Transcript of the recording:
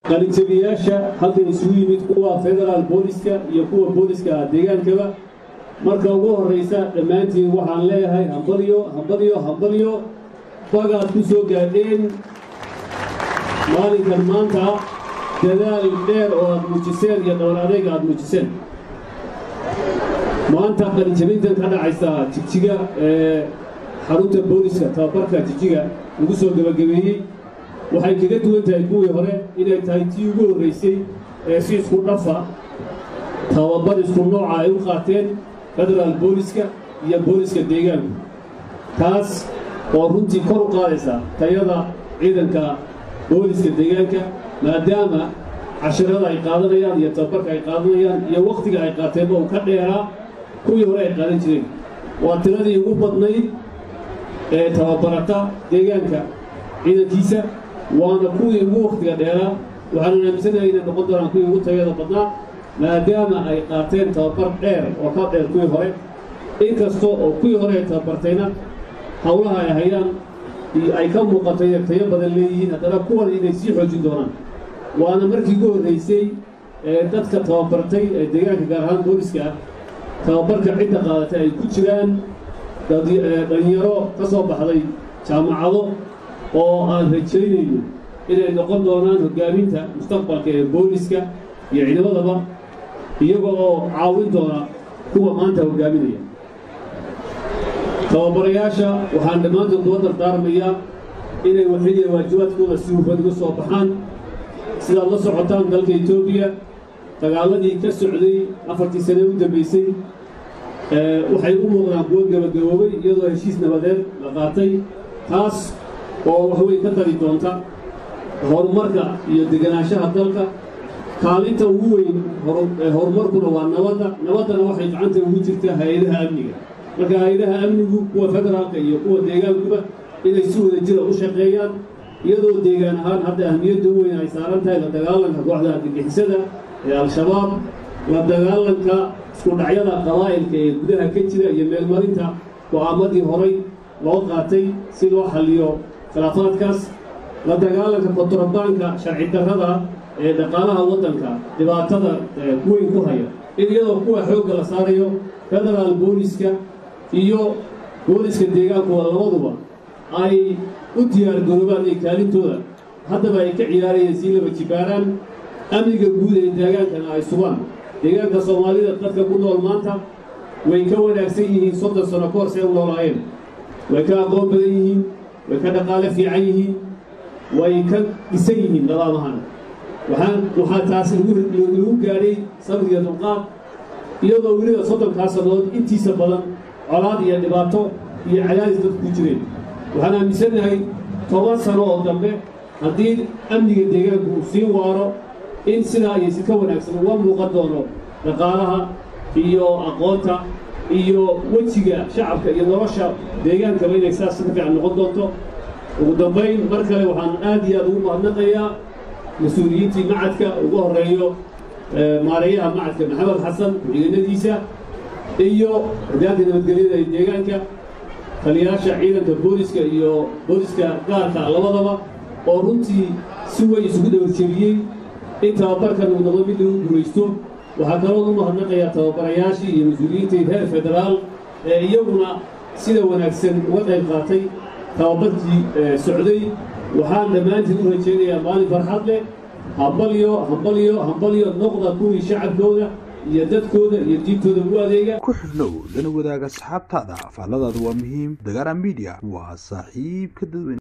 Qalinjabiyaasha halkan isugu yimid, kuwa federaal booliska iyo kuwa booliska deegaankaba, marka ugu horraysa dhammaantiin waxaan leeyahay hambalyo, hambalyo, hambalyo. Bagaad ku soo gaadheen maalinkan maanta dadaal dheer oo aad muujiseen iyo dhabar adeyga aad muujiseen. Maanta qalinjabintan ka dhacaysa Jigjiga ee xarunta booliska tababarka Jigjiga lagu soo gebagabeeyey waxay kaga duwan tahay kuwii hore inay tahay tii ugu horraysay ee si isku dhafa tababar isku nooca ay u qaateen federaal booliska iyo booliska deegaanku, taas oo runtii kor u qaadaysa tayada ciidanka booliska deegaanka, maadaama cashirada ay qaadanayaan iyo tababarka ay qaadanayaan iyo wakhtiga ay qaateenba uu ka dheeraa kuwii hore ay qaadan jireen. Waa tiradii ugu badnayd ee tababarata deegaanka ciidankiisa, waana kuwii ugu wakhtiga dheeraa. Waxaanan aaminsanahay inay noqon doonaan kuwii ugu tayada badnaa, maadaama ay qaateen tababar dheer oo ka dheer kuwii hore. Inkasta oo kuwii hore ay tababartayna howlaha ay hayaan ay ka muuqato inay tayo badan leeyihiin, haddana kuwan inay sii xoojin doonaan. Waana markii ugu horraysay ee dadka tababartay ee deegaanka, gaar ahaan booliska ah, tababarka cidda qaadatay ay ku jiraan dhallinyaro ka soo baxday jaamacado oo aan rajaynayno inay noqon doonaan hoggaaminta mustaqbalka ee booliska iyo ciidamadaba, iyaga oo caawin doona kuwa maanta hoggaaminaya. Tababarayaasha waxaan dhammaantood kula dardaarmayaa inay waxiliya waajibaadkooda si hufan uga soo baxaan. Sidaad la socotaan, dalka Etoobiya dagaaladii ka socday 4tii sane u dambaysay waxay u muuqdaan kuwo gebagaboobay, iyadoo heshiis nabadeed la qaatay, taas oo waxwey ka tari doonta horumarka iyo deganaanshaha dalka. Kaalinta ugu weyn horumarkuna waa nabadda, nabaddana waxay gacanta ugu jirtaa hay-adaha amniga. Marka hay-adaha amnigu, kuwa federaalka iyo kuwa deegaankuba, inay si wada jira u shaqeeyaan, iyadoo deegaan ahaan hadda ahmiyadda u weyn ay saaran tahay la dagaalanka kooxda argagixisada ee Al-Shabaab, la dagaalanka isku dhacyada qabaa'ilka ee gudaha ka jira iyo meelmarinta go'aamadii horay loo qaatay si loo xalliyo khilaafaadkaas, la dagaalanka kontrabaanka sharci darrada ee dhaqaalaha waddanka dhibaatada weyn ku haya, in iyadoo kuwa xoogga la saarayo federaal booliska iyo booliska deegaankuwa labaduba ay u diyaargaroobaan ay kaalintooda haddaba ay ka ciyaarayeen sii laba jibaaraan, amniga guud ee deegaankana ay sugaan. Deegaanka Soomaalida dadka ku nool maanta way ka wanaagsan yihiin 30 sano ka hor see u noolaayeen. Way ka aqoon badan yihiin, way ka dhaqaale fiican yihiin, way ka dhisan yihiin nidaamahan. Waxaa taas lagu gaadhay sabir iyo dulqaad, iyadoo weliba 30kaa sannadood intiisa badan colaad iyo dhibaato iyo cadaadis dadku ku jireen. Waxaan aaminsannahay 10 sano oo dambe haddii amniga deegaanku uu sii waaro in sidaa iyo si ka wanaagsan uga muuqan doono dhaqaalaha iyo aqoonta iyo wejiga shacabka iyo nolosha deegaankaba inay saas ka fiican noqon doonto. Ugu dambayn, mar kale waxaan aad iyo aad ugu mahadnaqayaa mas-uuliyiintii macadka, ugu horreeyo maareeyaha macadka Maxamed Xasan, ku-xigeenadiisa iyo hoggaanka nabadgelyada ee deegaanka, taliyaasha ciidanka booliska iyo booliska gaarka labadaba, oo runtii si weyn isugu dhawarjebiyey in tababarkan uu noqdo mid lagu guulaysto. Waxaa kaloo u mahadnaqayaa tababarayaashii iyo mas-uuliyiintii heer federaal ee iyaguna sida wanaagsan uga qayb qaatay tababarkii socday. Waxaan dhammaantiin u rajaynayaa maalin farxad leh. Hambalyo, hambalyo, hambalyo. Noqda kuwii shacabkooda iyo dadkooda iyo diintooda ugu adeega. Ku xidhnow lana wadaaga asxaabtaada, faalladaadu waa muhiim. Dagaara Media waa saaxiibka dadweyne.